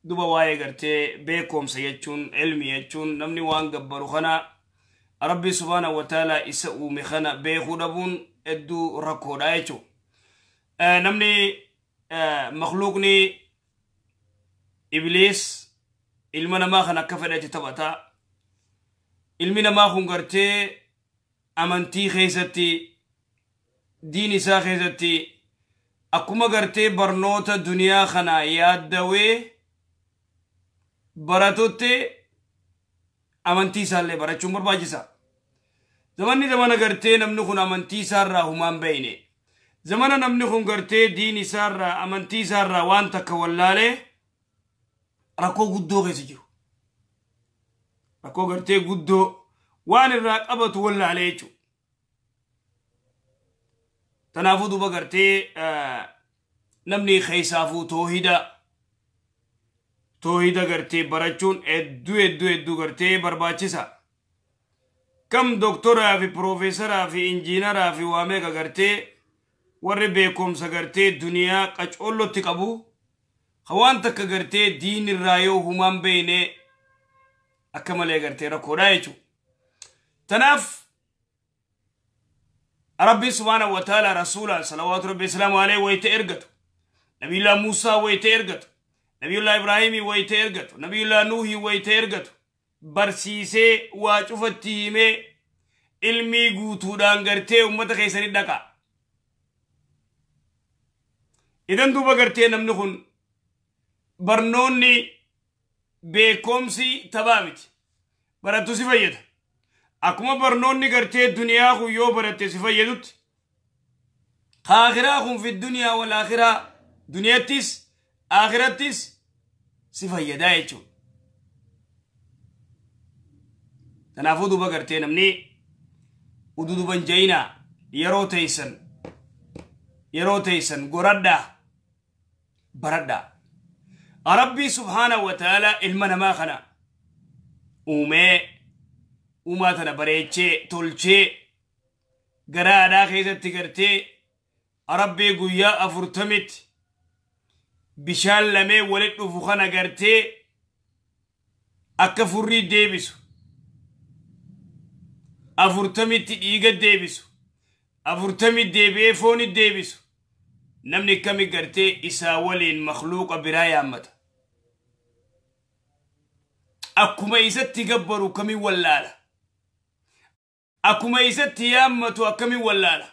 Duba waa'ee gartee beekumsa jechuun, ilmi jechuun, namni waan gabbaru kana, Rabbi subhaanahu wa ta'ala isa uume kana beekuu dhabuun hedduu rakkoodha jechuudha. Namni makluuqni Ibliis ilma namaa kan akka fedhetti taphata. Ilmi namaa kun gartee amantii keessatti, diin isaa keessatti, akkuma gartee barnoota duniyaa kana yaaddawee baratutti amantii isaallee barachuun barbaachisa. Zamanni zamana gartee namni kun amantii isaarraa humaan beeyne. Zamana namni kun gartee diin isaarraa, amantii isaarraa waan takka wallaalee rakkoo guddoo keessa jiru. Rakkoo gartee guddoo waan irraa qabatu wallaalee jechuudha. Tanaafuu duuba gartee namni keessaafuu toohida gartee barachuun hedduu hedduu hedduu gartee barbaachisa. Kam doktoraa fi piroofeesaraa fi injiinaraa fi waa meeqa gartee warri beekumsa gartee duniyaa qacoollotti qabu, waan takka gartee diin irraa yoo humaan beeyne akka malee gartee rakkoodha jechuudha. Tanaaf Rabbi subhaanahu wa ta'ala rasuula salawaatu rabbi islaamu alayhi wayita ergatu, Nabiyullah Muusaa wayita ergatu, Nabiyullah Ibraahimii wayita ergatu, Nabiyullah Nuuhii wayita ergatu, barsiisee waa cufatti himee ilmii guutuudhaan gartee ummata keessanii dhaqa. Idan duuba gartee namni kun barnoonni beekumsi taphaa miti. Barattu si fayyada. Akkuma barnoonni gartee duniyaa kun yoo baratte si fayyadutti, akhiraa kun fi duniyaa wal akhiraa, duniyattis akhirattis si fayyadaa jechuudha. Kanaafuu duuba gartee namni ududuban jayinaa yeroo teeysan goradhaa, baradhaa. Rabbii subhaanahu wa ta'ala ilma namaa kana uumee, uumaa tana bareechee tolchee, garaadhaa keessatti gartee Rabbii guyyaa 40tti bishaan lamee walit dhufu kana gartee akka furrii deebisu, 40tti dhiiga deebisu, 40 deebi'ee fooni deebisu, namni kami gartee isaa waliin makluuqa biraa yaammata? Akkuma isatti gabbaru kamin wallaala? Akkuma isatti yaammatu akkamin wallaala?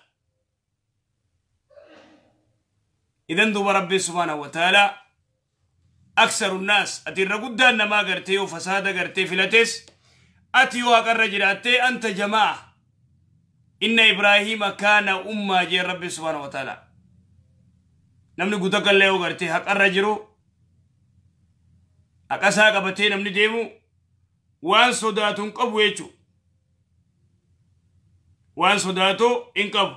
Idan duuba Rabbi subhaanahu wa ta'ala aksaru nnaas, ati irra guddaan namaa gartee yoo fasaada gartee filates, ati yoo haqarra jiraattee anta jamaa. Inna Ibraahiima kaana ummaa jee Rabbi subhaanahu wa ta'ala. Namni gutakallee yoo gartee haqarra jiru, haqasaa qabatee namni deemu waan sodaatu hin qabu jechuu, waan sodaatu hin qabu.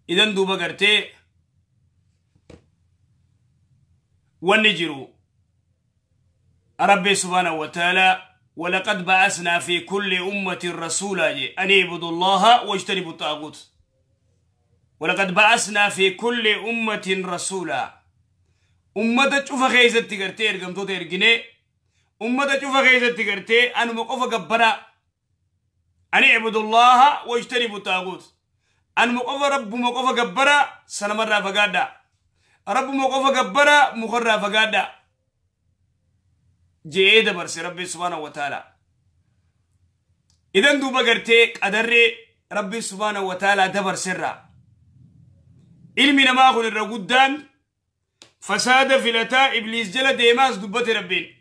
Idan duuba gartee wanni jiru Rabbi subhaanahu wa ta'ala ولقد بعثنا في كل أمة رسولا أن اعبدوا الله واجتنبوا الطاغوت. ولقد بعثنا في كل أمة رسولا، أمة شوف خيزت gartee ergamtoota ergine. Ummata cufa keessatti gartee anuma qofa gabbaraa, أن اعبدوا الله واجتنبوا الطاغوت, anuma qofa, Rabbuma qofa gabbaraa, sanamarraa fagaadhaa, Rabbuma qofa gabbaraa, mukarraa fagaadhaa je'ee dabarse Rabbi subhaanahu wa ta'ala. Idan duuba gartee qadarree Rabbi subhaanahu wa ta'ala dabarserraa ilmi namaa kun irra guddaan fasaada filataa, Ibliis jala deemaas dubbate Rabbiin.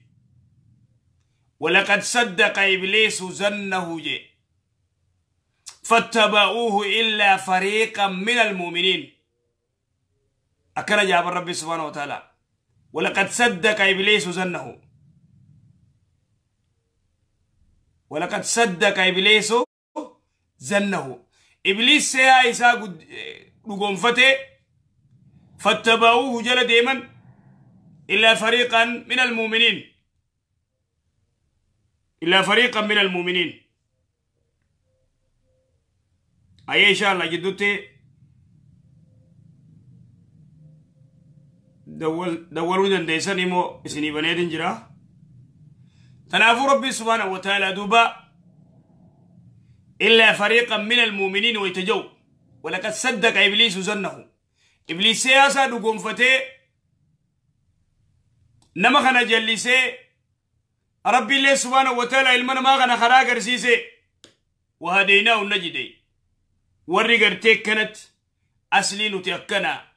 ولقد صدق إبليس ظنه جي فاتبعوه إلا فريقا من المؤمنين. أكن جاب الرب سبحانه وتعالى ولقد صدق إبليس ظنه، ولقد صدق إبليس ظنه، إبليس se'aa isaa dhugoonfate, فاتبعوه jala deeman, إلا فريقا من المؤمنين، إلا فريقا من المؤمنين. أي إن شاء الله جدوتي. Dawwaluu dandeessan immoo isinii baneetin jira. Kanaafuu Rabbi subhaanahu wa ta'ala duuba إلا فريقا من المؤمنين ويتجو ولقد صدق إبليس ظنه. إبليس سياسة دقوم فتي نما خنا جلسي ربي الله سبحانه وتعالى المنا ما خنا خراغ رسيسي وهديناه النجدي ورقرتي كانت أصلي نتيكنا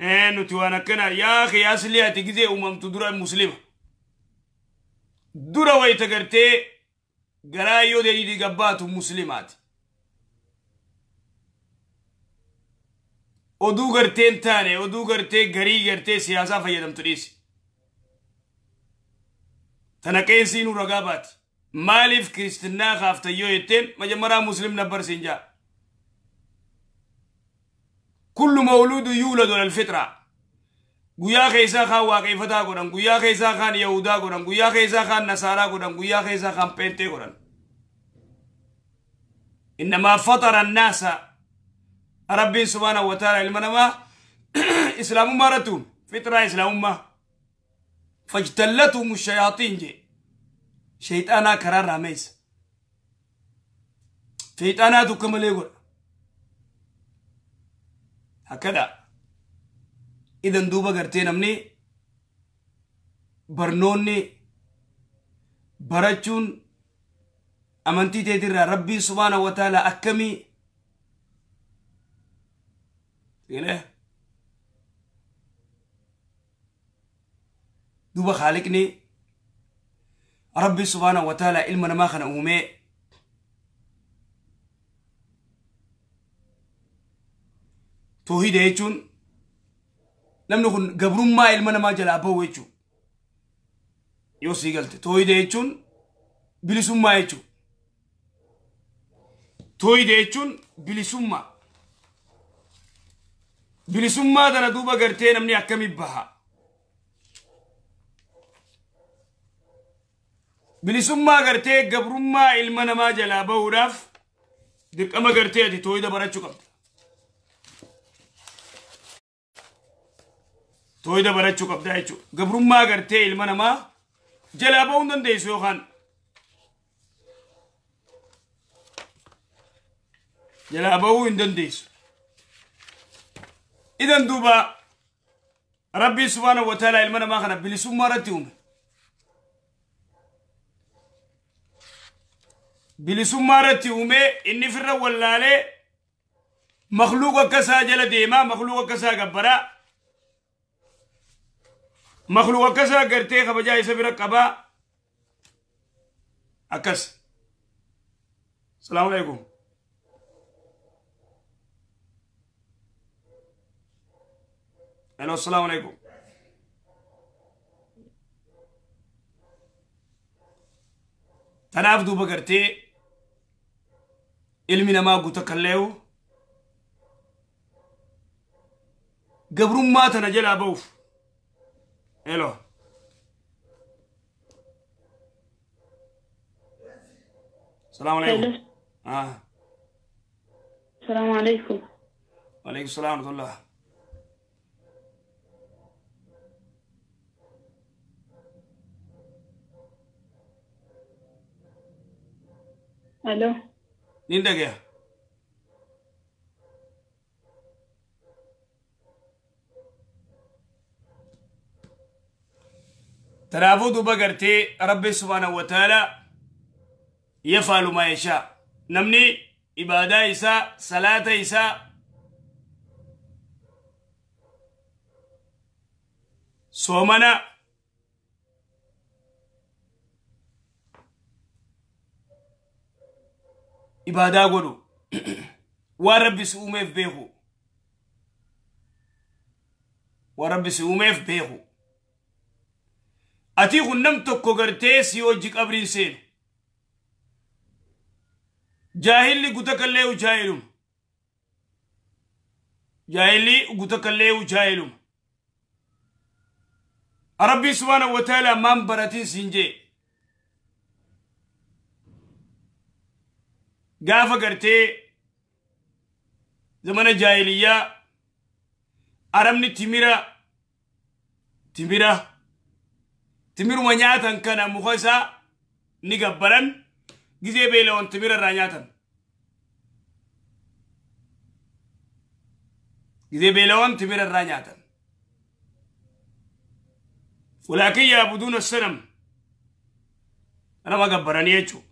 نتوانا يا أخي أصلي أتجزي أمم تدرى المسلمة درى ويتقرتي قرايو دي قبات مسلمات oduu gartee hin taane oduu gartee garii gartee siyaasaa fayyadamtu dhiisi. Tana qeensii nu ragaa baati. Maaliif kiristinnaa kaaftayyoo jetteen majammaraa muslim nabbar siin jaa. Kullu mawluudu yuuladu alal fitra. Guyyaa keessaa kaan waaqeffataa godhan, guyyaa keessaa kaan yahudaa godhan, guyyaa keessaa kaan nasaaraa godhan, guyyaa keessaa kaan peentee godhan. Innamaa fatara annaasa Rabbiin subhaanahu wa ta'ala ilma namaa islaamummaa irratti uume fixraa islaamummaa fajtallatuhum shayaaxiin jee shayxaanaa karaa irraa meessa shayxaanaatu akka malee godha akkadha. Idan duuba gartee namni barnoonni barachuun amantii teetirraa Rabbiin subhaanahu wa ta'ala akkamii duuba khaliqni Rabbi subhaanahu wa ta'ala ilma namaa kana uumee toohida jechuun namni kun gabrummaa ilma namaa jalaa bahu jechuu yoo sii galte toohida jechuun bilisummaa jechuu toohida jechuun bilisummaa bilisummaa tana duuba gartee namni akkamii baha bilisummaa gartee gabrummaa ilma namaa jalaa bahuudhaaf dirqama gartee ati toohida barachuu qabda. Toohida barachuu qabda jechuudha. Gabrummaa gartee ilma namaa jalaa bahuu hin dandeessu yookaan jalaa bahuu hin dandeessu. Idan duuba Rabbi subhaanahu wa ta'ala ilma namaa kana bilisummaa irratti uume. Bilisummaa irratti uume inni firra wallaalee makluuqa akkasaa jala deemaa makluuqa akkasaa gabbaraa makluuqa akkasaa gartee kabajaa isa bira qabaa akkas. Salaamu alaikum. Hello, assalamu alaikum. Tanaaf duuba gartee ilmi namaa guuta kalleewu gabrummaa tana jalaa ba'uuf. Hello. Assalamu alaikum. Assalamu alaikum. Wa alaikum salaam wa rahmatullah. Hello. Nin dhagaya. Kanaafuu duuba gartee Rabbi subhaanahu wa ta'ala yafaalu maa yashaa. Namni ibaadaa isaa, salaata isaa soomana ibaadaa godhu waan Rabbi si uumeef beeku waan Rabbi si uumeef beeku. Ati kun nam tokko gartee si hojii qabriin seenu jaahilli guta kalleewu jaahiluma jaahilli guta kalleewu jaahiluma. Rabbi subhaanahu wa ta'ala maan baratiin siin jee gaafa gartee zamana jaahiliyyaa arabni timira Timira timiruma nyaatan kana muka isaa ni gabbaran. Gizee beela'oon timira irraa nyaatan. Gizee beela'oon timira irraa nyaatan. Walaakin yaabuduuna sanam. Nama gabbaranii jechuudha.